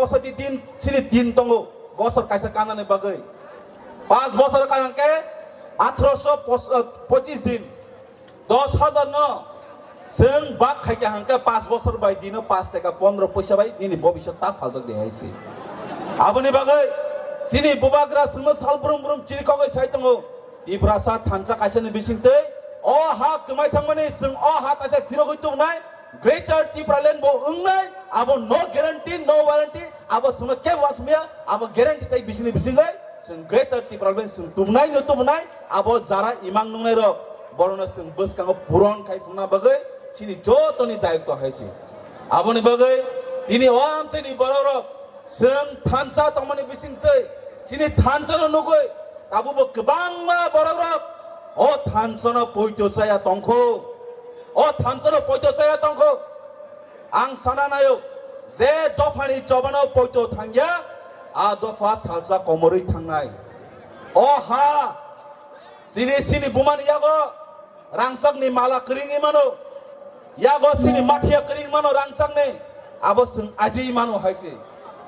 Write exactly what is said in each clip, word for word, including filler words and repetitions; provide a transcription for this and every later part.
Sati din, sini din tongo, bosor kaisa kanani bagwi. Pas bosor kanang khe athroso pochis din. Dos hajar no chwng bak khai kha hangkhe pas bosor bai dino pas teka pondro poisa bai nini bobiswt ta phaljak de hai se. Aboni bagwi chini bubagra chwngno sal brum brum chini kogwi sai tongo. Tiprasa thansa kaisani bisingtwi o ha kwmai thangmani chwng o ha kaisa phirogwi tubunai Greater Tipraland bo wngnai, abo no guarantee, no warranty, abo chwngno kebo uansukmaya, abo guarantee tai bisingni bisingwi chwng Greater Tipraland chwng tubunai no tubunai, abo jara imang nungnai rok, borokno chwng bwskango puron khai phunukna bagwi chini jotoni dayokto hai se. Aboni bagwi tini o amchaini borok rok chwng thansa tongmani bisingtwi chini thansa no nugwi tabukbo kwbangma borok rok o thansa no poito chaya tongkho, o thansa no poito chaya tongkho. Ang sana nayo, je dophani chobano poito thangya, a dopha salsa komorwi thangnai. O ha, chini, chini bumani yago rangchakni mala kwrwngwi mano, yago chini mathiya kwrwngwi mano rangchakni, abo chwng ajwi mano hai se.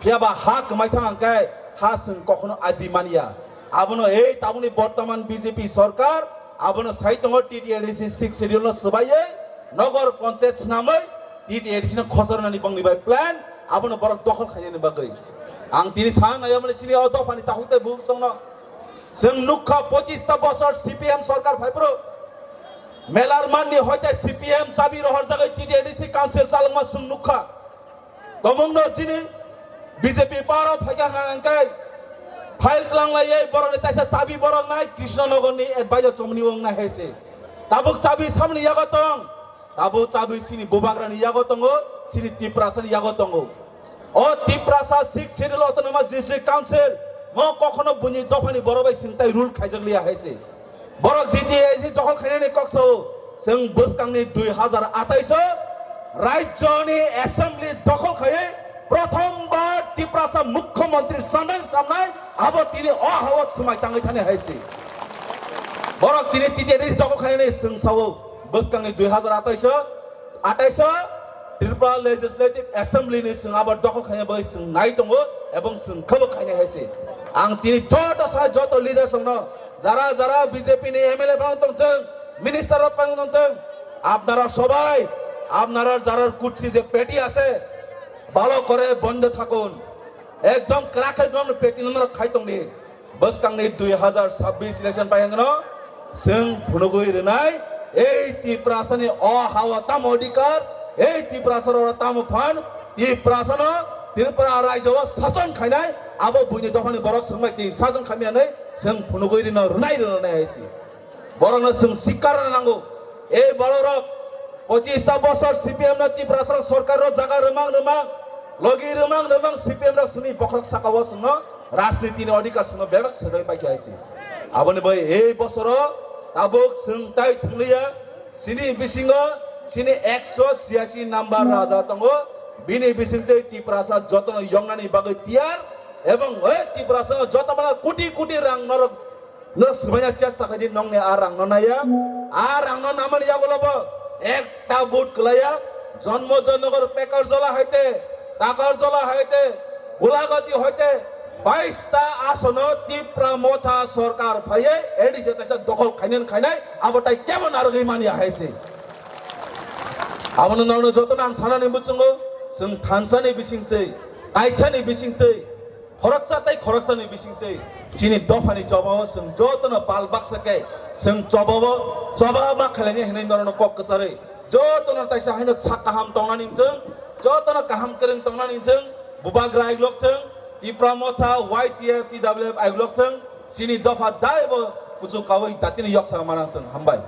Phiya ba ha kwmai thang hangkhe ha chwng kokhono ajwi manya. Abono ei tabukni bortoman B J P sorkar abono sai tongo T T A D C sixth schedule no swbaiwi nogor panchayat swnamwi T T A D C no khosor nani bongni bai plan abono borok dokhol khainani bagwi. Ang tini sana nayo mani chini o dophani takhuk tei buchongno chwng nukha pochis ta bosor C P M sorkar phaiphuru melar manni hoite C P M chabi rohorjagwi T T A D C council chalokma chwng nukha. Tomungno chini B J P power o phaikha hwnkha hwnkhe file tlanglaiwi borokni taisa chabi borok nai Krishnanagarni advisor chomni wng nai hai se. Tabuk chabi samni yago tong, tabuk chabi chini bubagrani yago tongo, chini Tiprasani yago tongo. O Tiprasa sixth schedule autonomous district council mo kokhono buini dophani borok bai chwng tai rule khaijak liya hai se. Borok D T A C dokhol khainani kok sao, chwng bwskangni dui hazar atais o rajyoni assembly dokhol khaiwi prothom bar Tiprasa mukhyamantri samnai samnai abo tini o hao swmai tangwi thani hai se. Borok tini T T A D C dokhol khainani chwng sao bwskangni dui hazar atais o, atais o Tripura Legislative Assembly ni chwng abo dokhol khaina bagwi chwng nai tongo ebong chwng khabo khaina hai se. Ang tini joto sa joto leaders rokno jara jara B J P ni M L A phano tongthwng, minister rok phano tongthwng, আপনারা সবাই আপনারা যারার কুচ্ছি যে পেটি আছে ভালো করে বন্ধ থাকুন, একদম ক্রাকে ডন পেটি নম্বর খাই tongdi. Bwskangni dui hazar chabbish election paihangno chwng phunugwi rwnai, ei Tiprasani o hao tamo odhikar, ei Tiprasarok tamo phan, Tiprasano Tripura rajyo o sason khainai, abo buini dophani borok swngbai twi sason khaimya hwnwi chwng phunugwi rwno rwnai rwnai hai se. Borokno chwng sikar rwna nango. Ei bororok pochis ta bosor C P M no Tiprasa sorkar o jaga rwmang rwmang, logi rwmang rwmang C P M rok chwngni bokhorok saka o chwngno rajniti ni odhikar chwngno bebak sejai paikha hai se. Aboni bai ei bosoro tabuk chwng tai thungliya, chini bisingo chini ekso siyachi number raja tongo, bini bisingtwi Tiprasa jotono yoknani bagwi tiyar, ebong ei Tiprasa joto bana koti koti rang norok Nwng swbaina chesta khaidi nongni a rangno naiya. A rangno namani yagulo bo ekta vote kwlaiya. Jonmojoynagar Pekarjola haite, Takarjola haite, Gulagati haite, bais ta asono Tipra Motha sorkar phaiye A D C taisa dokhol khainani khainai, abo tai kebo narwgwi manya hai se. Abono nongno jotono ang sanani muchungo, chwng thansani bisingtwi, kaisani bisingtwi, khoroksa tei khoroksani bisingtwi chini dophani chobao chwng jotono pal baksa khe chwng chobao choba ma khlainai hwnwi norokno kok kwcharwi jotono taisa haino sak kaham tongnani wngthwng, jotono kaham kwrwng tongnani wngthwng, Bubagra aiglok thwng, Tipra Motha, Y T F, T W F aiglok thwng, chini dopha daibo kuchuk kaui datino yoksa manang thwng. Hambai.